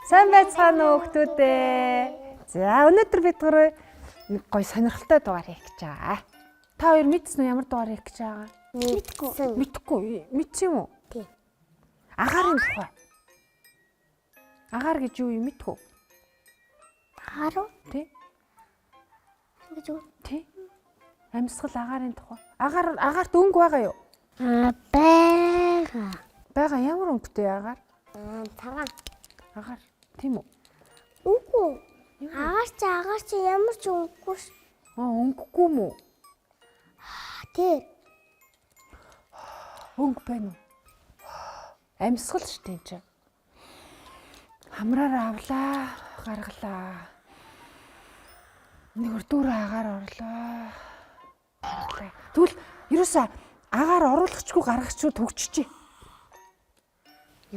Сайн байцгаана уу хүмүүдээ. За, өнөөдөр бид гурав нэг гоё сонирхолтой дугаар хийх гэж байгаа. Та хоёр мэдсэн үү, ямар дугаар хийх гэж байгаа? Мэдгүй. Мэдхгүй. Мэдсэн юм уу? Тий. Агаарын тухай. Агаар гэж юу юм, мэдгүй? Харуу Тий? гэж үү? Тий. Амьсгал, агаарын тухай. Агаар, агаарт өнгө байгаа юу? Аа, байгаа. Байгаа. Ямар өнгөтэй агаар? Аа, цагаан. Агаар. Тийм үү? Үгүй. Агаар чи ямар ч өнгөгүй ш. Аа, өнгөгүй юм уу? Аа, тэр. Өнгө байна уу? Амьсгал шүү дээ энэ чинь. Хамраараа авлаа, гаргалаа. Нэг өрдүүр агаар орлоо. Гаргалаа. Тэгвэл ерөөсөө агаар оруулахчгүй, гаргахчгүй төгчжээ.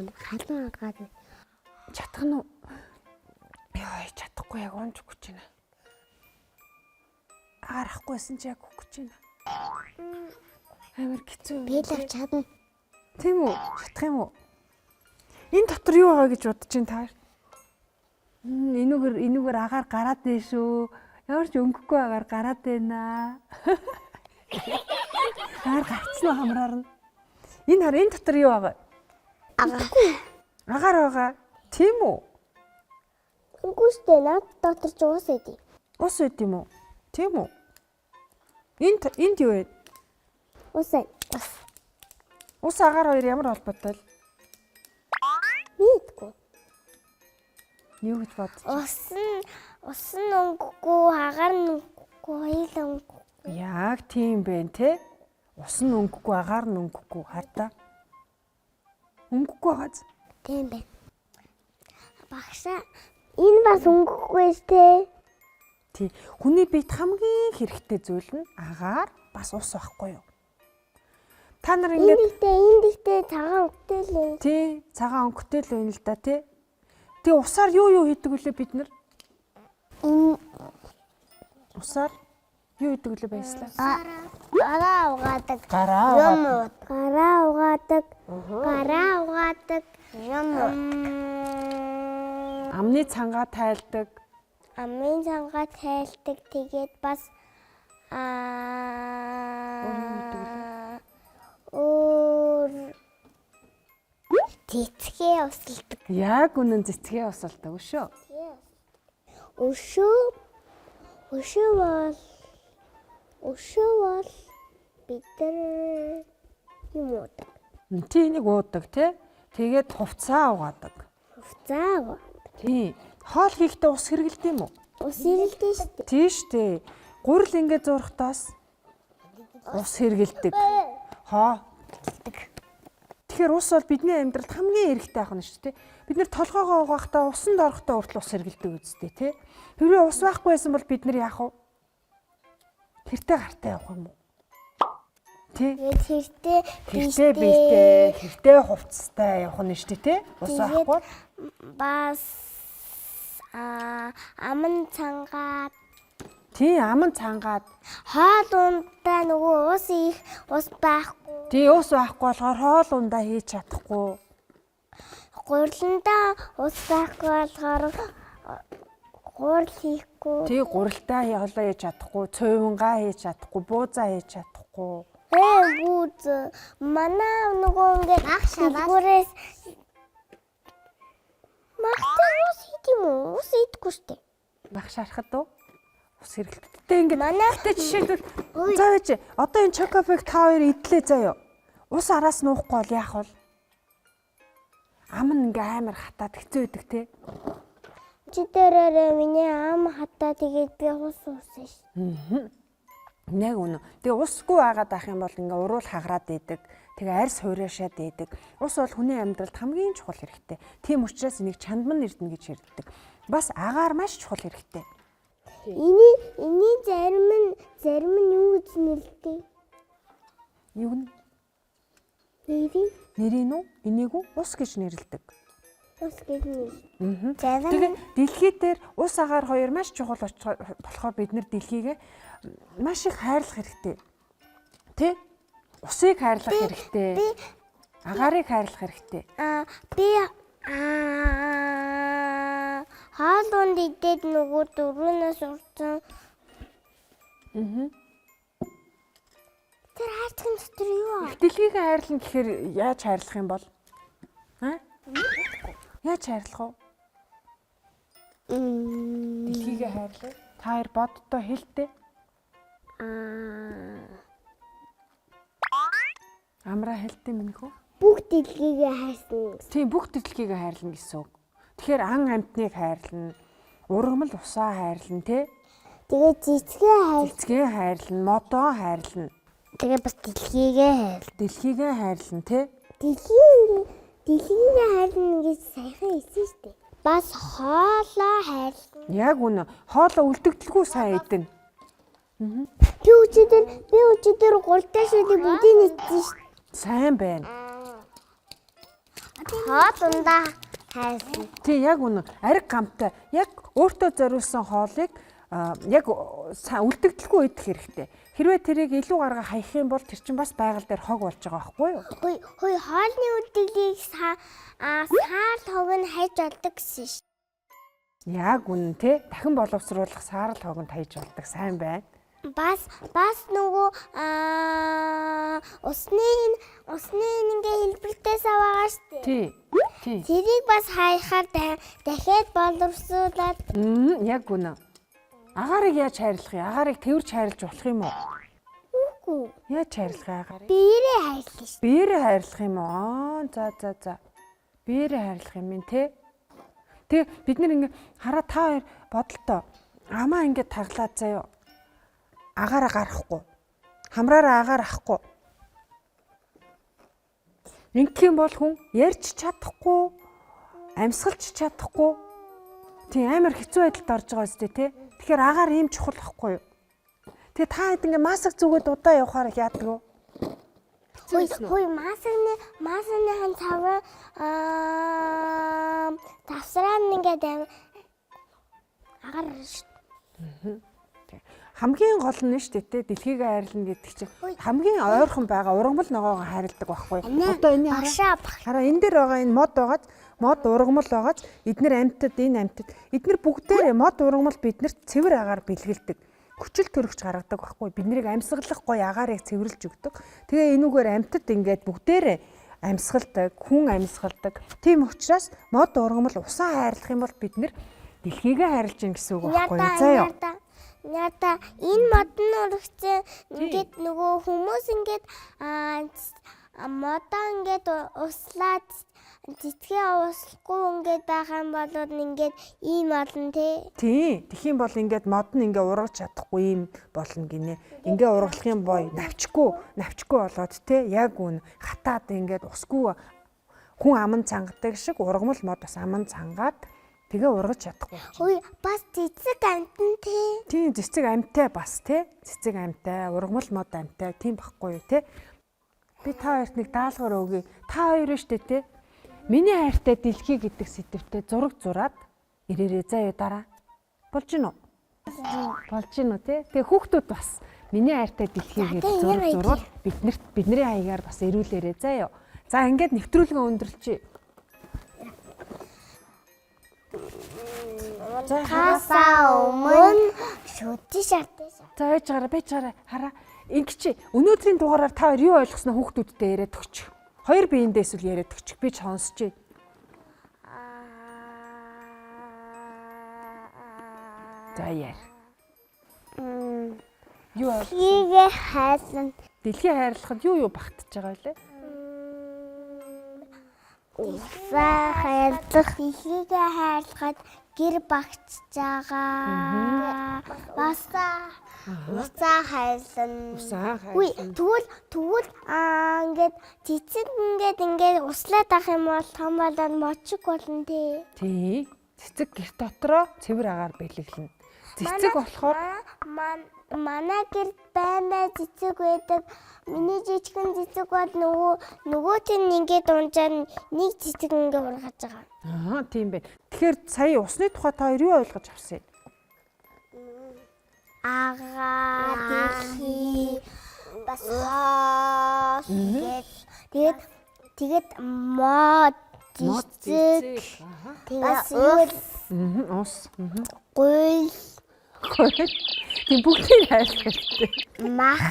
Юм халуун агаар. Чадах нь уу? Йой, чадахгүй, яг унж өгч байна. Агаар авахгүйсэн чи яг өгч байна. Амар хэцүү юм. Би л авч чадна. Тийм үү? Чадах юм уу? Энэ дотор юу байгаа гэж бодож чинь та? Энүүгээр агаар гараад байна шүү. Ямар ч өнгөгүй агаар гараад байна. Агаар гарцсан уу хамраар нь? Энэ хар, энэ дотор юу байгаа? Агаар. Агаар байгаа. Тийм үү? Үгүй штэ, наад дотор ч уус эдий. Ус байд юм уу? Тийм үү? Энд юу вэ? Ус. Ус. Ус, агаар хоёр ямар холбоотой л? Мэдгүй. Юу гэж бодож байна? Ус нь өнгөгүй, агаар нь өнгөгүй, хоёул өнгөгүй. Яг тийм байна те. Ус нь өнгөгүй, агаар нь өнгөгүй, хардаа. Өнгөгүй байгааз. Тийм байна. Багшаа, энэ бас өнгөхгүй штэ. Тий. Хүний биед хамгийн хэрэгтэй зүйл нь агаар бас ус байхгүй юу? Та нар Энэ ингээд гэхдээ цагаан өнгөтэй л юм. Тий, цагаан өнгөтэй л байна л да, тий. Тэгээ усаар юу юу хийдэг вүлээ бид нар? Энэ Усаар юу хийдэг вүлээ, баяслаа? Гараа угаадаг. Гараа Юм уу? Гараа угаадаг. Гараа угаадаг. Юм уу? Амны цангаа тайлдаг. Амын цангаа тайлдаг. Тэгээд бас өөр цэцгээ усалдаг. Яг үнэн, цэцгээ усалдаг өшөө. Өшөө өшөө бол өшөө бол бид нар юм уудаг. Тий, энийг уудаг тий. Тэгээд хувцаа угаадаг. Хувцаа угаадаг. Тий. Хоол хийхдээ ус хэрэглэдэг юм уу? Ус хэрэглэдэг шүү дээ. Тий штэ. Гурил ингээд зуурахтаас ус хэрэглэдэг. Хоо. Тэгэхээр ус бол бидний амьдралд хамгийн хэрэгтэй байх нь шүү дээ. Бид нар толгоогоо угаахтаа, усанд орохдоо хүртэл ус хэрэглэдэг үстэй тий. Хэрвээ ус байхгүй байсан бол бид нар яах вэ? Хэртэ гартаа явах юм уу? Тий. Тэгээд хэртэ Хэртэ биетэй, хэртэ хувцастай явах нь шүү дээ тий. Ус Тэгээд байхгүй. бас аман цангаад Тий, аман цангаад. Хоол ундаа нөгөө ус их ус байхгүй. Тий, ус байхгүй болохоор хоол ундаа хийж чадахгүй. Гуриландаа ус байхгүй болохоор гурил хийхгүй. Тий, гурилтаа хоолоо хийж чадахгүй, цуйвангаа хийж чадахгүй, буузаа хийж чадахгүй. Ээ, бүүз манай нөгөө ингээд дэлгүүрээс махтай ус хийд юм уу? Ус идэхгүй штэ. Мах шарахад уу? Ус хэрэглэдэг. Ингээд Манай Гэтэ жишээлбэл, за байж, одоо энэ чокофиг та хоёр идлээ заяо. Ус араас нуухгүй бол яах вэ? Ам нь ингээ амар хатаад хэцүү байдаг те. Чи дээрээ миний ам хатаа, тэгээд би ус уусан ш. Яг үнэ. Тэгээ усгүй байгаад ах юм бол ингээ уруул хагараад идэг. Тэгээ арьс хураашаад идэг. Ус бол хүний амьдралд хамгийн чухал хэрэгтэй. Тийм учраас энийг чандман эрдэнэ гэж хэрэглэдэг. Бас агаар маш чухал хэрэгтэй. Эний зарим нь юу гэж нэрлэдэг? Юу нь? Нэрийг. Нэрийг үү? Энийг үү? Ус гэж нэрлэдэг. Ус гэж нэрлэдэг. Зарим Тэгээ дэлхий дээр ус, агаар хоёр маш чухал болохоор бид нар дэлхийгээ маш их хайрлах хэрэгтэй. Тэ? Усыг хайрлах хэрэгтэй. Би Агаарыг хайрлах хэрэгтэй. би аа Хоол унд идээд нөгөө дөрвөнөөс урсан. Тэр хайрцагын дотор юу аа? Их дэлхийг хайрлана гэхээр яаж хайрлах юм бол? Аа? Яаж хайрлах вэ? Дэлхийгээ хайрлаа. Та хоёр боддоо хэлтэй. Амраа хэлтэй минь хөө. Бүх дэлхийгээ хайрсан. Тийм, бүх дэлхийгээ хайрлана гэсэн үг. Тэгэхээр ан амьтныг хайрлана, ургамал усаа хайрлана, тэ? Тэгээ цэцгээ хайр. Цэцгээ хайрлана, модоо хайрлана, Тэгээ бас дэлхийгээ хайр. дэлхийгээ хайрлана, тэ? Дэлхийн дэлхийгээ хайрна гэж саяхан хэлсэн шүү дээ. Бас хоолоо хайрлана. Яг үнэ. Хоолоо үлдэгдэлгүй сайн идэнэ. Би өчигдөр гуртаа шүдийг бүгдийг идсэн шүү дээ. Сайн байна. Хоол ундаа хайрлана. Тийм, яг үнэ. Ариг гамтай. Яг өөртөө зориулсан хоолыг яг сайн үлдэгдэлгүй идэх хэрэгтэй. Хэрвээ тэрийг илүү гарга хаях юм бол тэр чинь бас байгаль дээр хог болж байгаа байхгүй юу? Хөөе, хоолны үлдэгдлийг саал хог нь хайж олдог гэсэн шүү. Яг үнэ те. Дахин боловсруулах саарал хогонд хайж болдог. Сайн байна. Бас нөгөө усны ингээ хэлбэртэй сав байгаа шүү дээ. Тий. Тий. Тэрийг бас хаяхаар дахиад боловсруулад Яг үнэ. Агаарыг яаж хайрлах юм? Агаарыг тэрч хайрлаж болох юм уу? Үгүй. Яаж хайрлах юм агаарыг? Биеэрээ хайрлаа шүү. Биеэрээ хайрлах юм уу? Аа, за. Биеэрээ хайрлах юм ин те. Тэг бид нэр ингээ хараа та хоёр бодолтой. Амаа ингээ таглаад заяо. Агаараа гарахгүй. Хамраараа агаар ахгүй. Ингэх юм бол хүн ярьж чадахгүй, амьсгалж чадахгүй. Тийм, амар хэцүү байдалд орж байгаа үстэй те. Тэгэхээр агаар ийм чухал байхгүй юу? Тэгээ та хэд ингээ маск зүгээд удаа явахаар яадаг вэ? Хөөе, масагныхан цавраа тавсраа нь ингээд агаар шүү. Хамгийн гол нь шүү дээ, дэлхийг хайрлана гэдэг чинь хамгийн ойрхон байгаа ургамал ногоогоо хайрладаг байхгүй. Одоо энэ хараа энэ дээр байгаа энэ мод байгааз, мод ургамал байгааз, эднэр амьтад, энэ амьтад, эднэр бүгдээрээ мод ургамал биднэрт цэвэр агаар бэлгэлдэг. Хүчил төрөгч гаргадаг байхгүй. Биднийг амьсгалах гоё агаарыг цэвэрлж өгдөг. Тэгээ энүүгээр амьтад ингээд бүгдээрээ амьсгалдаг, хүн амьсгалдаг. Тийм учраас мод ургамал усаа хайрлах юм бол бид нэр дэлхийгээ хайрлаж гин гэсэн үг байхгүй юу? За юу. Ята энэ мод нь өргөцсөн ингээд нөгөө хүмүүс ингээд модоо ингээд услаад цэцгээ услахгүй ингээд байх юм бол ингээд ийм олон тий. Тийм. Тэгэх юм бол ингээд мод нь ингээ ургаж чадахгүй юм болно гинэ. Ингээ ургалах юм бой навчгүй болоод тий. Яг үн хатаад ингээд усгүй хүн аман цангадаг шиг ургамал мод бас аман цангаад тэгээ ургаж чадахгүй. Хөөе, бас цэцэг амтан тий. Тийм, цэцэг амьтай бас тий. Цэцэг амьтай, ургамал мод амьтай тийм байхгүй юу тий. Би та хоёрт нэг даалгавар өгье. Та хоёр нь штэ тий. Миний хайртай дэлхий гэдэг сэдвтэй зураг зураад ирээрээ заа юу дараа. Болж гин үү? Болж гин үү тий. Тэгээ хүүхдүүд бас миний хайртай дэлхий гэдэг зураг зурвал биднэрт бидний хаягаар бас ирүүлээрээ заа юу. За ингээд нэвтрүүлгээ өндөрлөчье. За Тасаа өмнө шүтэн шатсан. За байж гараа хараа. Ингэчи өнөөдрийн дугаараар та хоёр юу ойлгосноо хүүхдүүдтэй яриад өгч. Хоёр биендээ эсвэл яриад өгч. Би ч сонсчээ. За яар. Юу ойлгосон? Дэлхийгээ хайрлана. Дэлхий хайрлахад юу юу багтж байгаа вэ? Усаа хайрлах, дэлхийгээ хайрлахад гэр багтж байгаа. Бас усаа хайрлана. Усаа Үгүй хайрлана. тэгвэл ингээд цэцэг ингээд услаад ах юм бол том болоод мочиг болно тий. Тий. Цэцэг гэр дотроо цэвэр агаар бэлэглэнэ. Цэцэг болохоор Манай гэрт байн цэцэг байдаг. Миний жижигэн цэцэг бол нөгөөт нь ингээд унжаа нэг цэцэг ингээд ургаж байгаа. Аа, тийм байна. Тэгэхээр сая усны тухай та хоёр юу ойлгож авсан юм? Агаар, дэлхий, бас хоол гээд тэгээд мод, цэцэг, бас юу Ус. Гуйл. Тийм, бүгдийг хайрлах хэрэгтэй. Мах.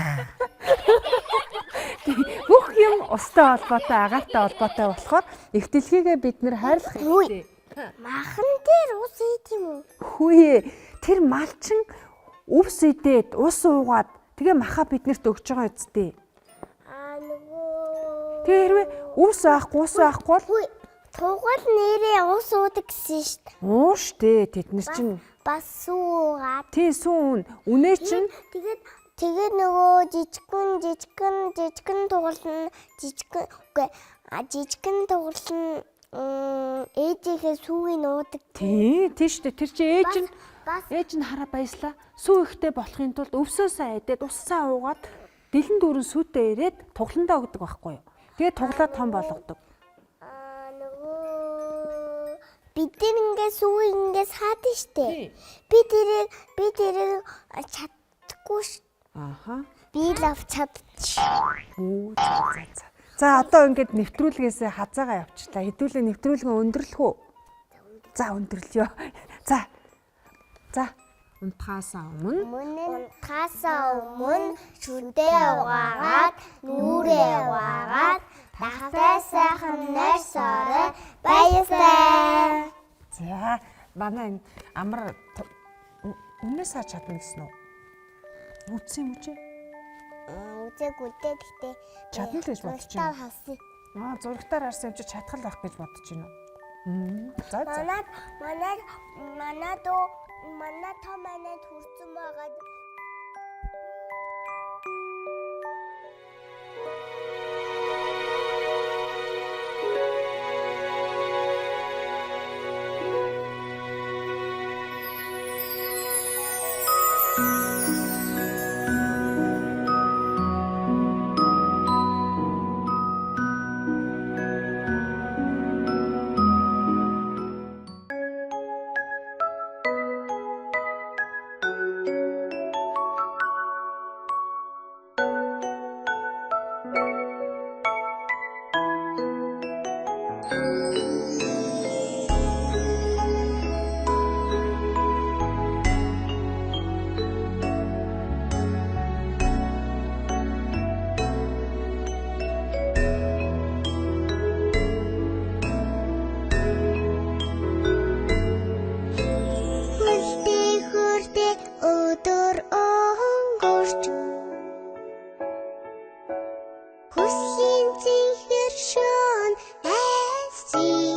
Бүх юм устай холбоотой, агаартай холбоотой болохоор эх дэлхийгээ бид нэр хайрлах хэрэгтэй. Махан дээр ус ийд юм уу? Хүү, тэр малчин өвс идээд, ус уугаад тэгээ маха биднэрт өгч байгаа үсттэй. Аа, нөгөө Тэгээ хэрвээ өвс байхгүй, ус байхгүй бол Хүй, тугал нэрээ ус уудаг гэсэн шүү дээ. уу штэ, тэд нар чинь Бас суугаад. Тий, сүүн үнэ чинь Тэгээд тэгээд нөгөө жижигхэн жижигхэн жижигхэн тугал нь жижигхэн, үгүй, а жижигхэн тугал нь ээжийнхээ сүүгийг нуудаг. Тий, тий штэ, тэр чинь ээж нь Бас ээж нь хараа баяслаа. Сүү ихтэй болохын тулд өвсөө сайн идээд, ус сайн уугаад, дэлэн дүүрэн сүйтэй ирээд тугландаа өгдөг байхгүй юу? Тэгээ туглаа том болгодог. Аа, нөгөө бид нар ингээ сүүгийг ингээ саадаг штэ. Би тэрийг чадахгүй ш. Ааха. Би л авч чадчих. Үу, за за за. За, одоо ингээд нэвтрүүлгээсээ хазаагаа явчлаа. Хэдүүлээ нэвтрүүлгээ өндөрлөх үү? За, өндөрлөё. За. За. Унтахаасаа өмнө Унтахаасаа өмнө шүдээ угаагаад, нүрээ угаагаад, тахтай сайхан найр соорой баястай. За, манай энэ амар үнээс саж чадна гэсэн үү? Үтсэн юм уу чи? Үзээгүй дээ, гэхдээ Чадна л гэж бодож байна. харсан. Аа, зурагтаар харсан юм чи чадхал байх гэж бодож байна уу? За за. Манай манай манай дөө манай том манайд хүрсэн байгаа. Хөлтэй хөртэй өдөр өнгөрч, Хүслийн цэнхэр шөн айсий,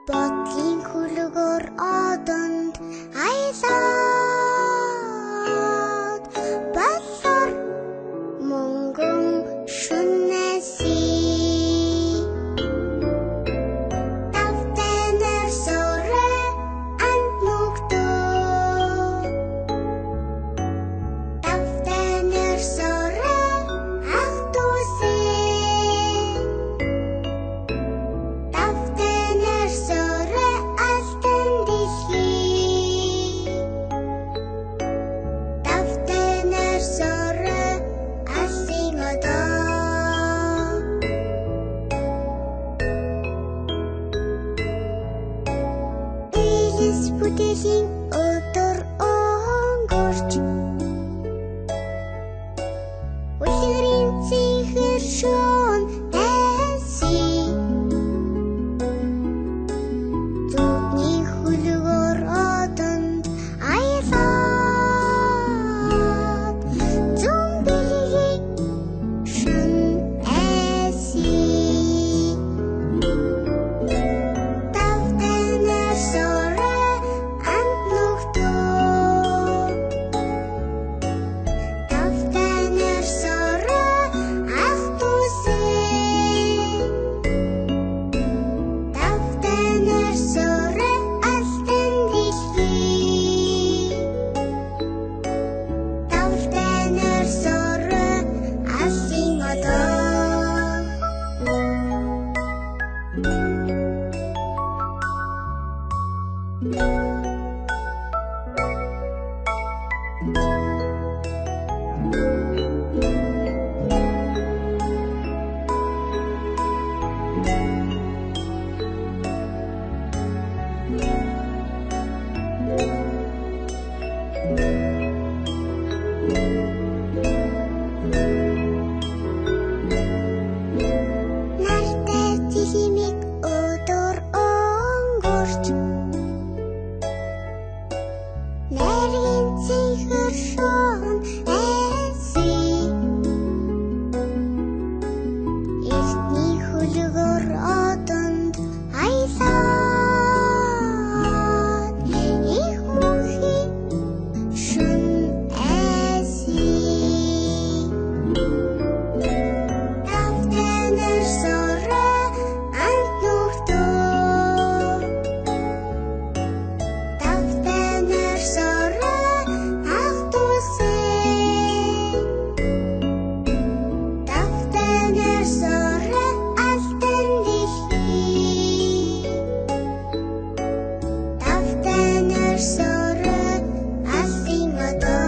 Бодлын хөлгөр одонд аялаад, Болор мөнгөн шүнээсий. Тавтанар сорой анд нүгтөө, Тавтанар сорой ах дүүсээ, Тавтанар сорой алтан дэлхий, Тавтанар сорой алсын одоо. Элис бүтээлийн өдөр өнгөрч, Үлгэрийн цэнхэр шөн айсий, Зүудний хөлгөр одонд аялаад, Зүүн бэлгийн шөн айсий. Тавтанар сорой анд нүгтөө, Тавтанар сорой ах дүүсээ, Тавтанар сорой алтан дэлхий, Тавтанар сорой алсын одоо. Мадаа.